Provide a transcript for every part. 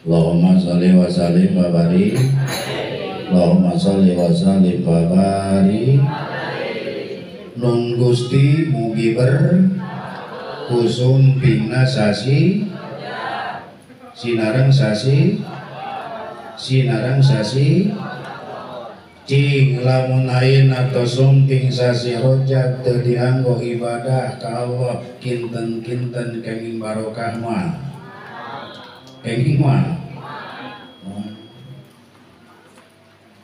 Allahumma sholli wa sallim wa barik. Allahumma sholli wa sallim wa barik. Nun Gusti mugi ber kusum bina sasi sinareng sasi sinareng sasi cing lamun ayeuna tos sumping sasi Rajab teu dianggo ibadah ka Allah kinten-kinten kenging barokah moal kenging moal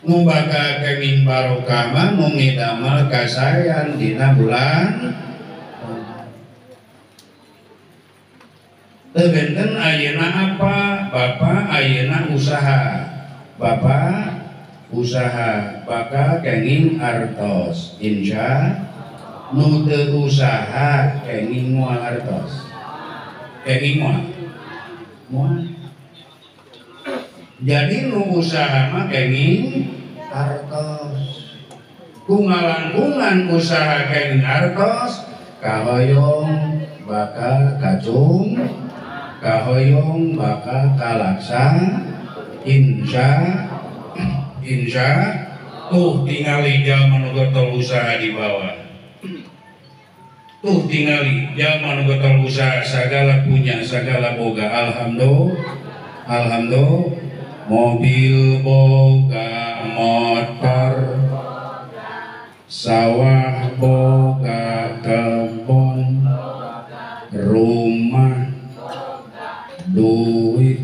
nu bakal kenging barokah mah nu ngidamel kasaean dina bulan teu benten. Ayeuna apa bapak ayeuna usaha, bapak usaha bakal kenging artos insya. Nu teu usaha kenging moal artos, kenging moal moal. Jadi nu usaha mah kenging artos, ku ngalangkungan usaha kenging artos, kahoyong bakal kacung, kahoyong bakal kalaksa insya. Insya tuh tingali jalma nu getol usaha di bawah, tuh tingali jalma nu getol usaha sagala punya sagala boga. Alhamdulillah, alhamdulillah, mobil boga, motor sawah boga, kebon rumah duit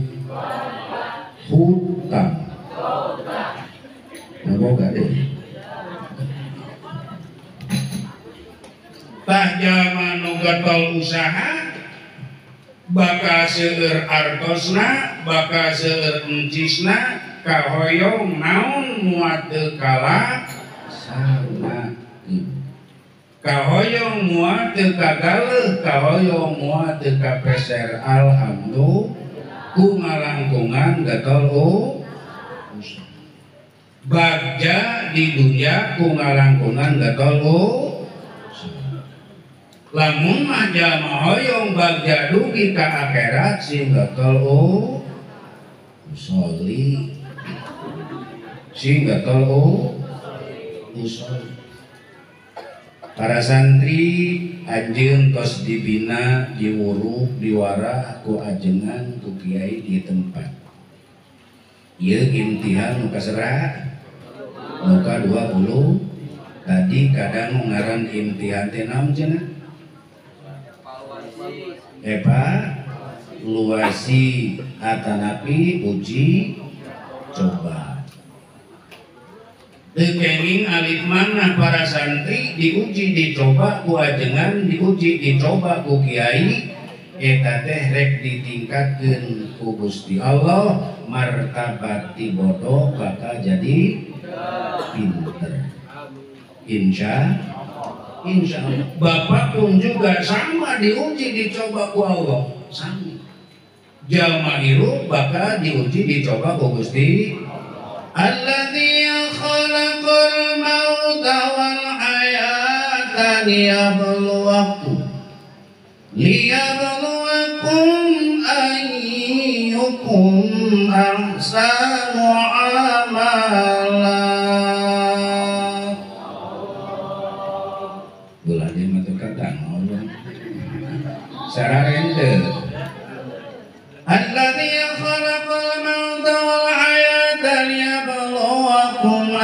hutang boga deh. Tah jalma nu getol usaha bakal seueur artosna, bakal seueur encisna, kahoyong naon moal teu kalaksana, kahoyong moal teu kagaleuh, kahoyong moal teu kapeser. Alhamdulillah ku ngalangkungan getol usaha. Bagja di dunia ku ngalangkungan getol usaha. Lamun mah jalma hoyong bagja dugi ka akhirat sing getol usoli, sing getol usoli. Para santri anjeun tos dibina, diwuruk, diwarah ku ajengan ku kiai di tempat. Ieu imtihan nu kasabaraha? Nu ka 20. Tadi kadang ngaran imtihan teh naon cenah? Evaluasi atanapi uji coba. Teu kenging alit mana para santri diuji dicoba ku ajengan, diuji dicoba ku kiai, eta teh rek ditingkatkeun ku Gusti Allah martabat ti bodoh bakal jadi pinter. Insya insya Allah. Bapak pun juga sama diuji dicoba ku Allah sami. Jalma hirup bakal diuji dicoba ku Gusti. Alladzi khalaqal mauta wal hayata liyabluwakum liyabluwakum ayyukum ahsanu amala. Bulan ini mah kata Allah sararende. Alladzi khalaqal mauta wal hayata liyabluwakum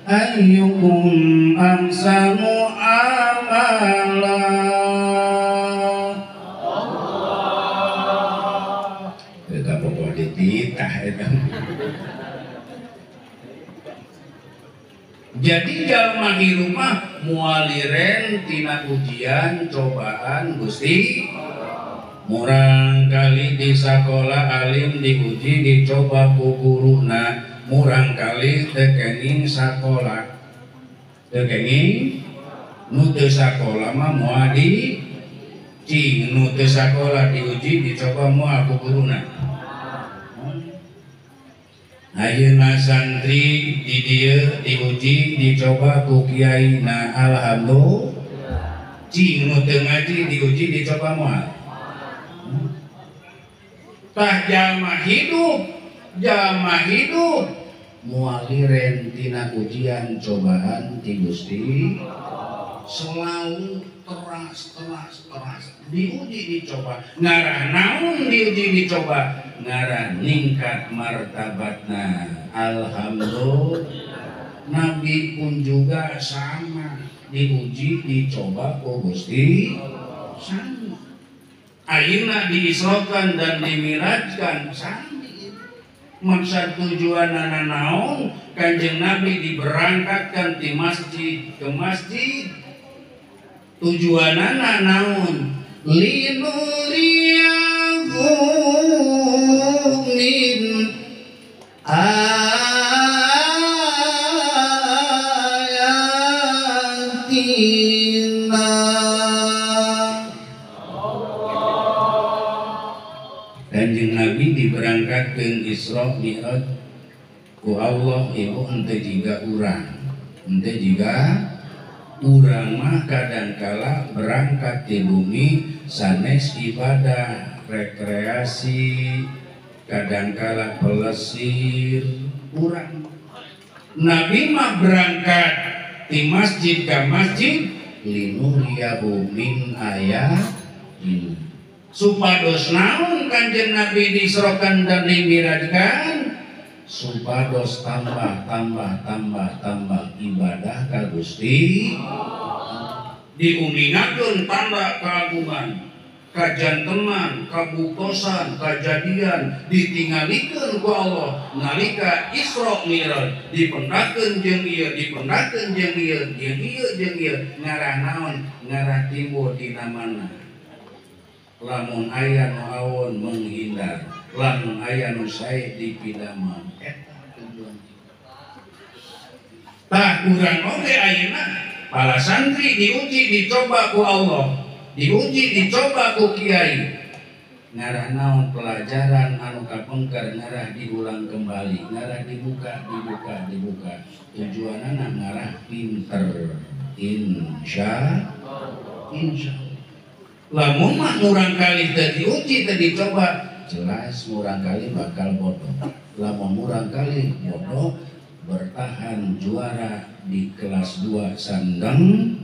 ayyukum ahsanu amala. Allah. Eta pokok dititah eta. Jadi jalma hirup mah mualiren tina ujian cobaan Gusti. Murang kali di sakola alim diuji dicoba ku guruna, murang kali teu kenging sakola, teu kenging nu teu sakola mah moal di cing, nu teu sakola diuji dicoba moal ku guruna. Ayeuna santri di dieu diuji dicoba ku kiaina, alhamdulillah. Cing nu teu ngaji diuji dicoba moal. Tah jalma hidup moal liren tina ujian cobaan ti Gusti selalu teras diuji dicoba ngarah naon diuji dicoba ngarah ningkat martabatna. Alhamdulillah Nabi pun juga sama diuji dicoba ku Gusti sama. Ayeuna diisrokan dan dimirajkan sami. Maksud tujuanana naon Kanjeng Nabi diberangkatkan di masjid ke masjid tujuanana naon linuriyahu min ayatina. Kanjeng Nabi diberangkatkeun Isra Mi'raj ku Allah ibu henteu jiga urang, henteu jiga urang mah kadangkala berangkat di bumi sanes ibadah rekreasi kadangkala pelesir urang. Nabi mah berangkat di masjid ke masjid linuriyahu min ayatina supados naon Kanjeng Nabi diisrokan dan dimirajkan supados tambah ibadah ka Gusti diuningakeun tanda keagungan kajantenan kabuktosan kajadian ditingalikeun ku Allah nalika Isra Mi'raj dipendakeun jeung ieu dipendakeun jeung ieu jeung ieu jeung ieu ngarah naon ngarah timbul dina mana lamun aya nu awon menghindar lamun aya nu sae dipidama eta tujuan. Tah urang oge ayeuna para santri diuji dicoba ku Allah diuji dicoba ku kiai ngarah naon pelajaran anu kapengker ngarah diulang kembali ngarah dibuka tujuanana ngarah pinter insya Allah. Lamun mah murang kali teu diuji teu dicoba jelas murang kali bakal bodoh. Lamun murang kali bodoh bertahan juara di kelas 2 sandang.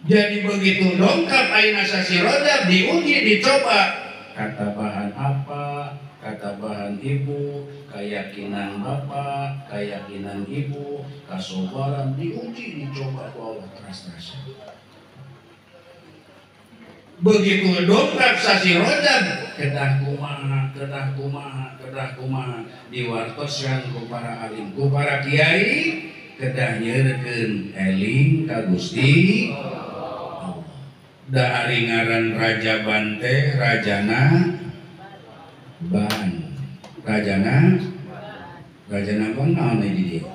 Jadi begitu dongkap ayeuna sasi Rajab diuji dicoba kata bahan apa, kata bahan ibu, keyakinan bapak, keyakinan ibu, kasobaran diuji dicoba ku Allah teras-teras. Begitu dongkap sasi Rajab kedah kumaha diwartoskan ku para alim ku para kiai kedah nyeurekeun eling ka Gusti Allah. Da ari ngaran Raja Bante rajana ban rajana ban naon di dieu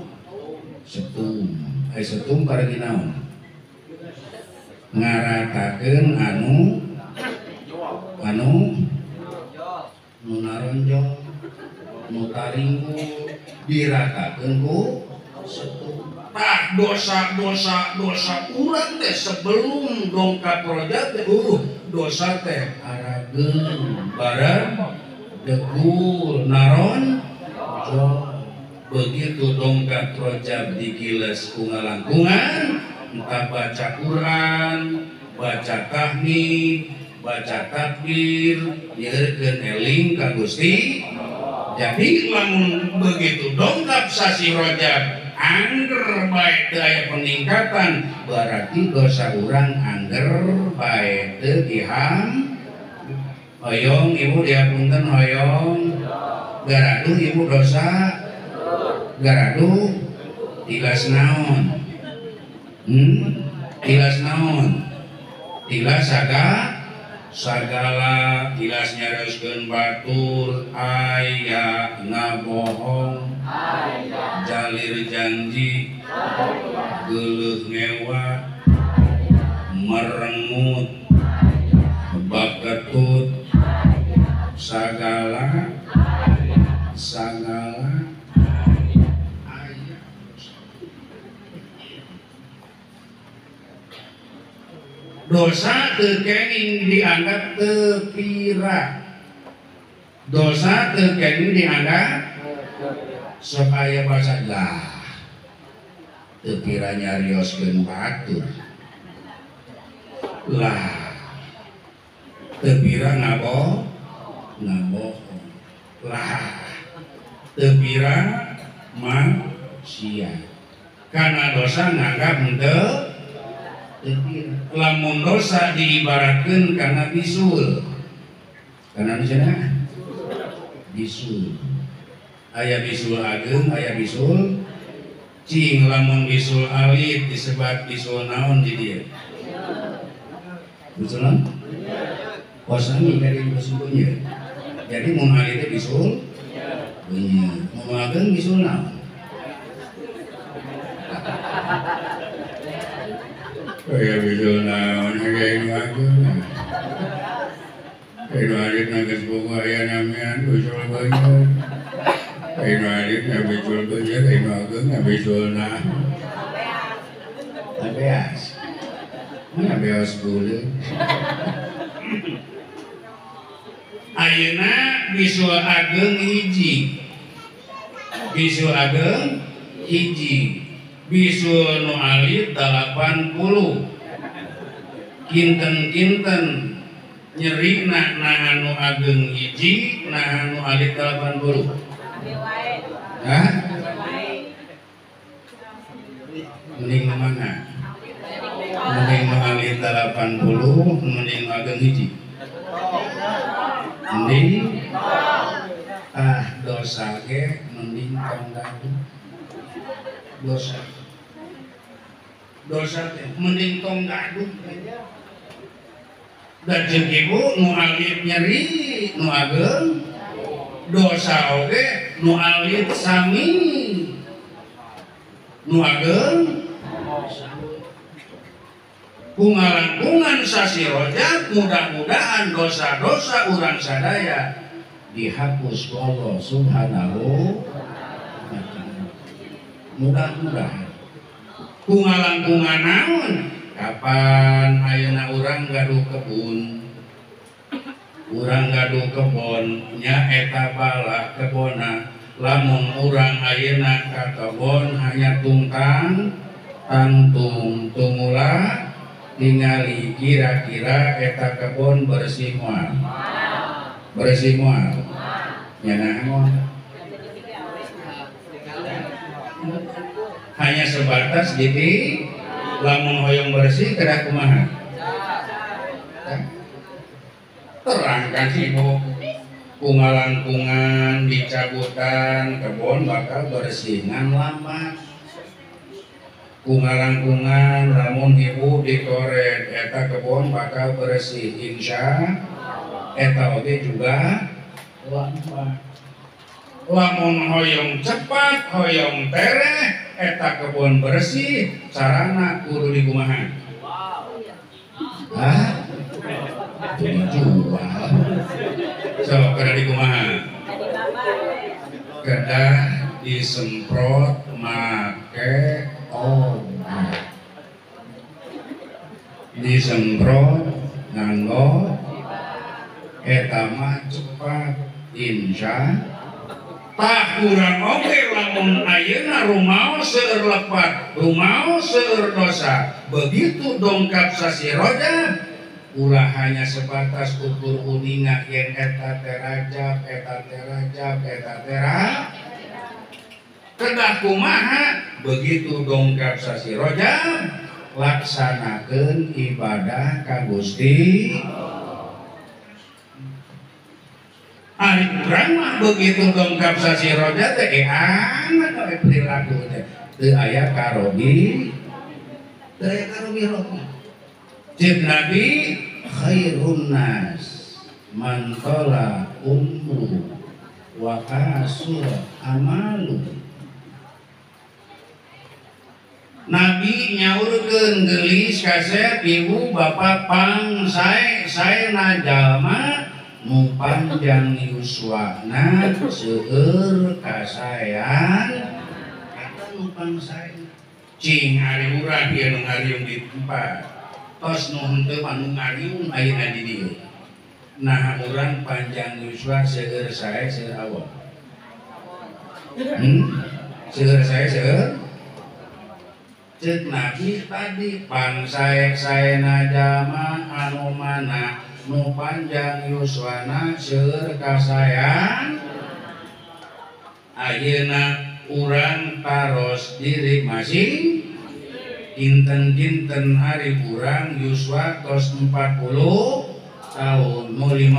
setum ai setum karegi naon ngaratakeun anu nu naronjol nu taringkul diratakeun ku setum. Tah dosa urang teh sebelum dongkap Rajab teh dosa teh arageung bareng degul naron jo. Begitu dongkap Rajab digiles ku ngalangkungan entah baca Quran, baca tahmid, baca takbir, nyeurekeun eling ka Gusti. Jadi lamun begitu dongkap sasi Rajab angger bae teu aya peningkatan berarti dosa urang angger bae teu diham. Hoyong ibu dihapunten hoyong garaduh ibu dosa garaduh tilas naon tilas naon tilas sagala tilas nyareuskeun batur aya ngabohong jalir janji geuleuh ngewa merengut baketut sagala aya. Dosa teu kenging dianggap teu pira. Dosa teu kenging dianggap sok aya basa lah. Teu pira nyarioskeun batur. Lah teu pira ngabohong. Lah teu pira maksiat. Karena dosa nganggap henteu teu pira. Lamun dosa diibaratkeun kana bisul. Kana cenah? Bisul. Aya bisul ageung, aya bisul cing. Lamun bisul alit disebat bisul naon di dieu? Bisul naon? Kosami kali bisul beunyeut. Jadi mun alit teh bisul beunyeut. Mun ageung bisul naon? Aya bisul naon aya nu ageung. Aya nu alit na geus boga aya namian bisul beunyeut. Aya nu alit na bisul beunyeut, aya nu ageung na bisul naon. Beas. Mana beas buleut. Ayeuna bisul ageung hiji. Bisul ageung hiji. Bisul nu alit 80. Kinten-kinten nyerina nahan nu ageung hiji, nahan nu alit 80. Hah? Mending nu mana? Mending nu alit 80, mending nu ageung hiji. Mending ah dosa ge mending tong gaduh. Dosa. Dosa teh mending tong gaduh. Da jeung ibu nu alit nyeri, nu ageung dosa oge nu alit sami. Nu ageung kungalangkungan sasi Rajab mudah-mudahan dosa-dosa urang sadaya dihapus ku Allah Subhanahu wa ta'ala. Mudah-mudahan kungalangkungan naon kapan ayeuna urang gaduh kebun, urang gaduh kebon nya eta bala kebonna. Lamun urang ayeuna ka kebon hanya tungtang tangtung tungula tingali kira-kira eta kebon bersih moal. Bersih moal. Nya naon? Hanya sebatas di lamun hoyong bersih kedah kumaha? Terangkan ibu kungalangkungan dicabutan kebon bakal bersih ngan lambat. Kungalangkungan lamun ibu dikoret eta kebon bakal bersih insya eta oge juga lambat. Lamun hoyong cepat hoyong tereh eta kebon bersih carana kudu dikumaha? Hah? Dijual. So kedah dikumaha? Kedah disemprot make obat. Disemprot nganggo eta mah cepat insya. Tak kurang oge lamun ayeuna rumaos seueur lepat, rumaos seueur dosa. Begitu dongkap sasi Rajab ulah hanya sebatas ukur uninga yen eta teh Rajab, eta teh Rajab, eta teh Rajab. Kedah kumaha begitu dongkap sasi Rajab laksanakeun ibadah ka Gusti. Ari urang mah begitu dongkap sasi Rajab teh amat we perilaku teh teu aya karobi, teu aya karobi-robi. Ceuk Nabi khairun nas man tola umru wa kasura amalu. Nabi nyaurkeun geulis kasep ibu bapak pang sae saena jalma nu panjang yuswana seueur kasaean eta nu pang sae. Cing ari urang ieu nu ngariung di tempat. Tos nu henteu mah nu ngariung ayeuna di dieu. Nah urang panjang yuswa seueur sae seueur awon. Seueur sae seueur ceuk Nabi tadi pang sae-saena jalma anu mana nu panjang yuswana seueur kasaean. Ayeuna urang taros diri masing kinten-kinten ari urang yuswa tos 40 tahun nu 50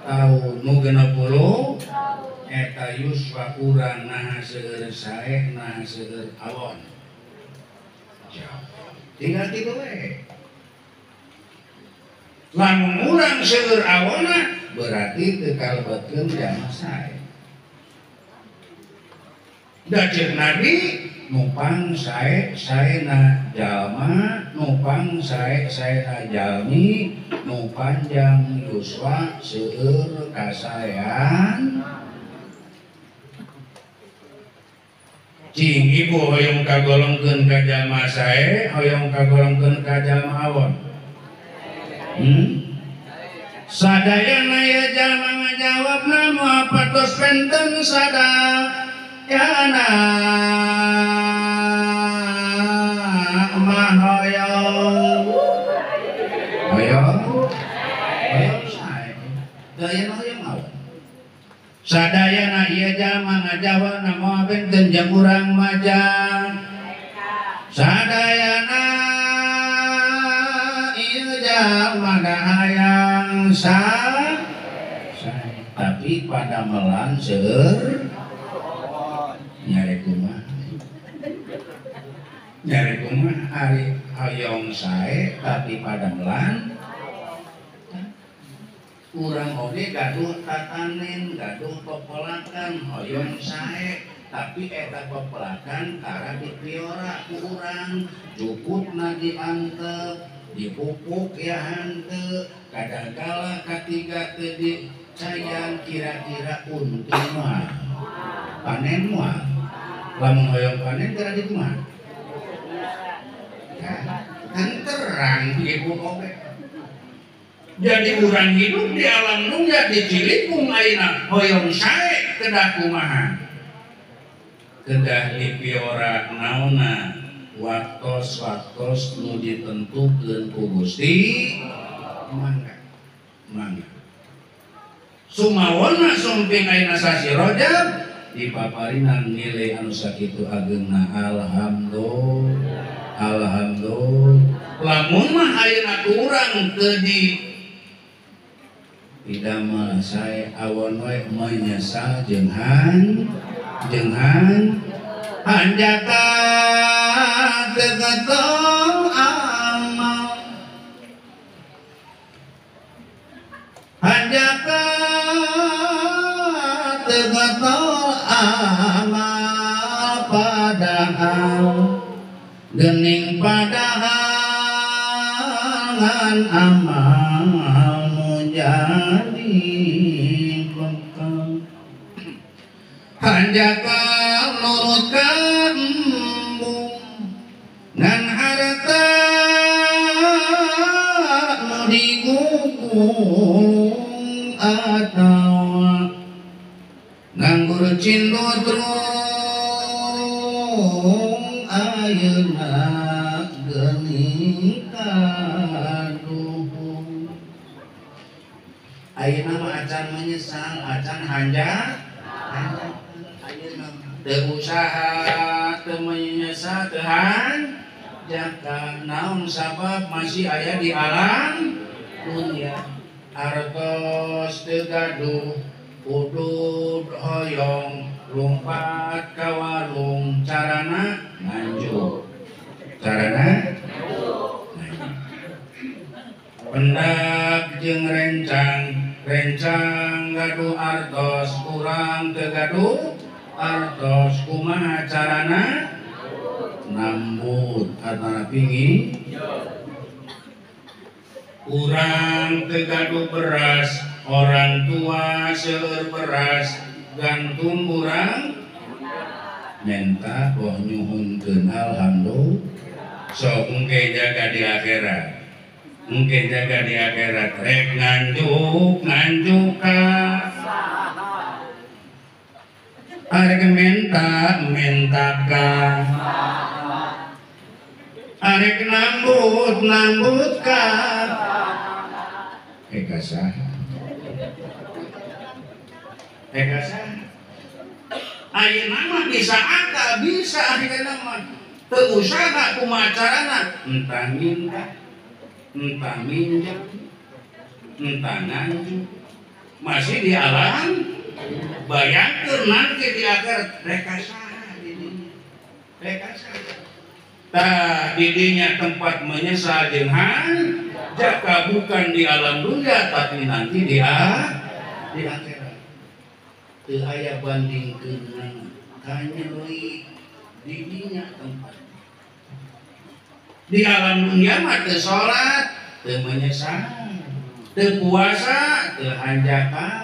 tahun nu 60 eta yuswa urang naha seueur sae naha seueur awon. Tinggal kitu we. Lamun urang seueur awonna berarti teu kalebetkeun jalma sae. Da ceuk Nabi nupang sae saena jalma, nupang sae saena jalmi, nu panjang yuswa seueur kasaean. Cing ibu hoyong kagolongkeun ka jalma sae, hoyong kagolongkeun ka jalma awon. Sadayana ye jalma ngajawabna moal patos benten sadayana mah hoyong. Hoyong hoyong sae. Dayana hoyong awon. Sadayana ieu jalma ngajawabna moal benten jeung urang majang. Sadayana ieu jalma hayang sae, tapi pada melan seueur nyari kumaha. Nyari kumaha ari hoyong sae tapi pada melan. Urang oge gaduh tatanen, gaduh pepelakan hoyong sae, tapi eta pepelakan tara dipiora ku urang, jukutna diantep, dipupuk ya hanteu, kadangkala katiga teu dicayang kira-kira untung moal. Panen moal. Lamun hoyong panen tara dikumaha? Ya, kan terang ibu oge. Jadi urang hidup di alam dunia dicilikung ayeuna hoyong sae kedah kumaha? Kedah dipiora naonna waktos-waktos nu ditentukeun ku Gusti mangga. Mangga. Sumawona sumping ayeuna sasi Rajab dipaparinan nilai anu sakitu ageungna alhamdulillah. Alhamdulillah. Lamun mah ayeuna urang teu di pidamel sae awon we menyesal jeung han hanjaka teu ketong amal hanjaka teu ketong amal padahal gening padahal ngan amal nu jadi bekal hanjaka nurut ka embung ngan harta nu digugulung atawa nganggur cindutrung ayeuna geuning kaduhung. Ayeuna mah acan menyesal, acan hanja ayeuna teu usaha, teu menyesal, teu hanjaka naon sabab masih aya di alam dunia. Artos teu gaduh, udud hoyong, lumpat ka warung, carana nganjuk. Carana pendak jeung rencang, rencang gaduh artos, urang teu gaduh artos, kumaha carana nambut atana pingi. Urang teu gaduh beras, orang tua seueur beras, gantung urang menta boh nyuhunkeun alhamdulillah. Sok engke jaga di akhirat. Engke jaga di akhirat rek nganjuk nganjuk ka arek menta menta ka arek nambut nambut ka eka saha eka saha ayeuna mah bisa akal bisa ayeuna mah teu usaha kumaha carana entah minta entah minjam entah nganjuk masih di alam bayangkeun nanti di akhirat reka saha didinya reka saha tah didinya tempat menyesal jeung jaka bukan di alam dunia tapi nanti di akhirat teu aya bandingkeun kanyeri didinya tempat di alam dunia mah teu salat teu menyesal teu puasa teu hanjakal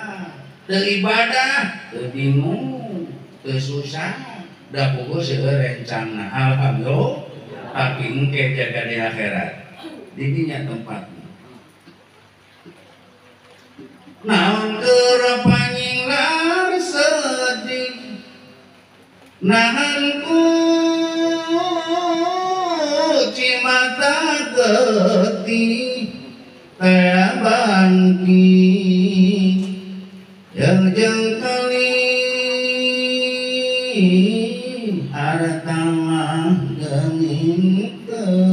teu ibadah teu bingung teu susah da puguh seueur rencana alhamdulillah tapi engke jaga di akhirat didinya tempatnya naon keur panyinglar sedih nahan ku cimata getih tea bangki jeung kali harta mah geuning teu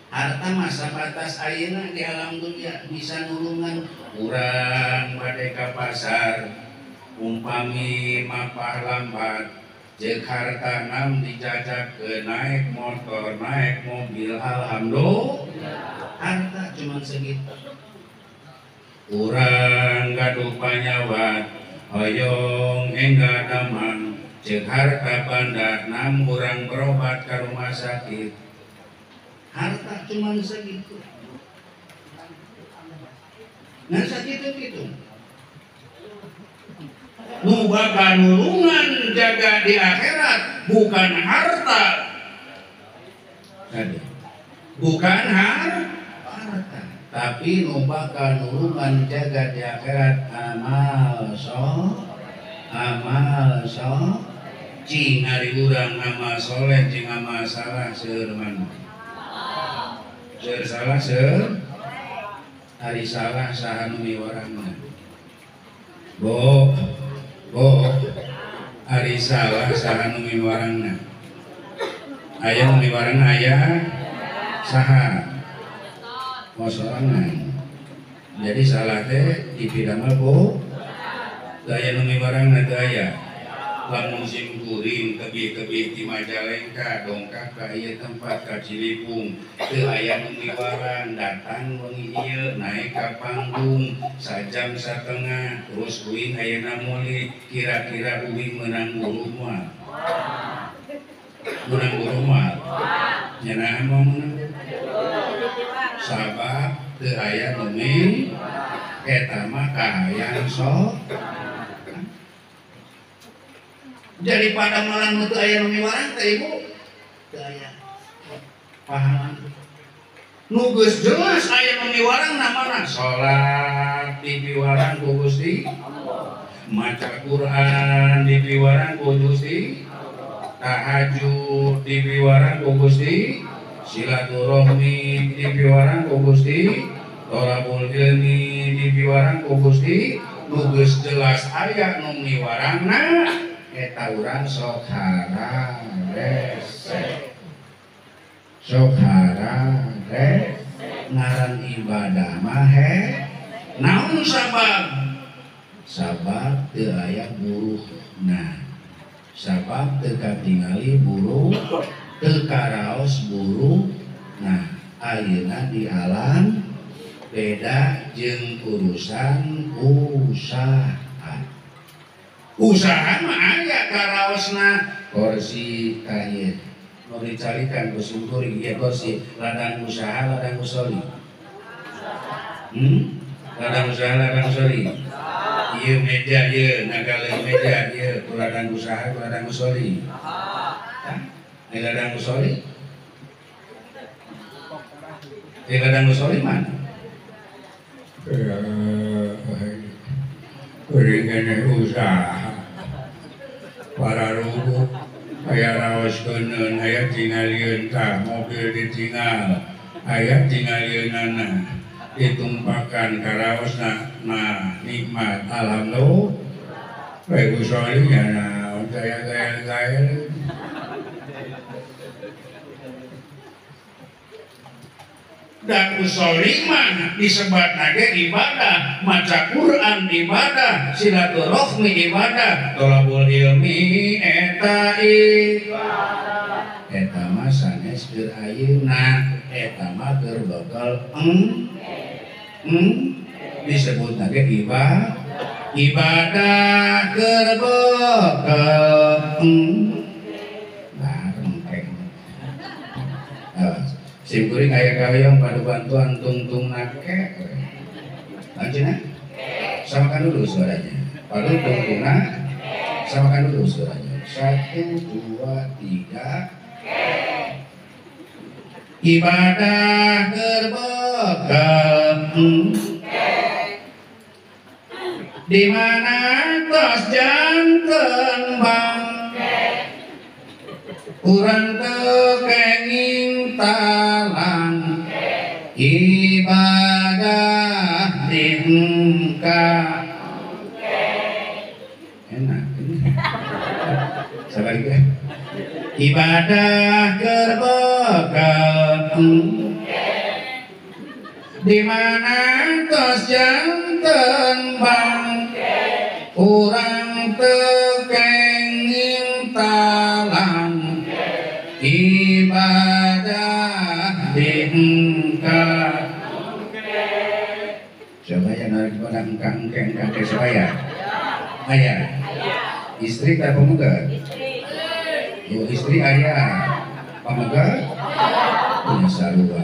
harta mah sabatas ayeuna di alam dunia bisa nulungan urang bade ka pasar umpami mapah lambat jeung harta nam dijajakeun naik motor naik mobil alhamdulillah harta cuman segitu urang gaduh panyawat hoyong engga damang jeung harta banda nam urang berobat ka rumah sakit harta cuman segitu ngan sakitu kitu nu bakal nulungan jaga di akhirat bukan harta tadi bukan harta tapi nu bakal nulungan jaga di akhirat amal soleh cing ari urang amal soleh jeung amal salah seueur mana seueur salah seueur ari salah saha nu miwarangna bo bo ari salah saha nu miwarangna aya nu miwarangna aya saha sorangan jadi salah teh dipidamel ku teu aya nu miwarangna teu aya lamun sim kuring tebih-tebih ti Majalengka dongkap ka ieu tempat ka Cilipung teu aya nu miwarang datang wengi ieu naik ka panggung sajam satengah terus uing ayeuna mulih kira-kira uing meunang guru moal meunang guru moal nyeunah moal meunang sabab teu aya nu eta mah kahayang sok jadi pada malam nu teu aya nu miwarang teh ibu teu aya pahala nu geus jelas aya nu miwarang namana salat dipiwarang ku Gusti maca Quran dipiwarang ku Gusti tahajud dipiwarang ku Gusti silaturahmi dipiwarang ku Gusti thalabul ilmi dipiwarang ku Gusti nu geus jelas aya nu miwarangna eta urang sok hararese sok hararese ngaran ibadah mah naon sabab sabab teu aya buruhna sabab teu katingali buruh teu karaos buruh nah ayeuna di alam beda jeung urusan usaha. Usaha mah aya karaosna kursi ka ieu nu dicarikan ku simkuring ieu kursi ladang usaha ladang usoli ladang usaha ladang usoli ieu meja ieu nagaleun meja ieu ku ladang usaha ku ladang usoli Di ladang usoli? Di ladang usoli mana? Beri usaha para rubuh aya raos keuneun aya tingalieun tah mobil ditinggal aya tingalieunana ditumpakan karaosna nah nikmat alhamdulillah bae usoli nya naon daya gael-gael dan usoli mah disebat lagi ibadah, maca Quran ibadah, silaturahmi ibadah, tolabul ilmi eta ibadah. Eta mah sanes keur ayeuna, eta mah keur bekal disebut lagi ibadah, ibadah keur bekal bareng kayak sim kuring aya kahoyong padu bantuan tungtung nake. Lanjutna? Samakan dulu suaranya. Padu tungtungna. Samakan dulu suaranya. 1 2 3. Ibadah keur bekal di mana tos janten bang urang teu kenging talang ibadah diengka enak ini sabar ya ibadah keur bekal di mana tos janten bang urang teu kenging talang ibadah diengka. Coba ya narik pada engkang engkang engkang supaya ayah istri tak pemegat istri istri ayah pemegat punya sarua.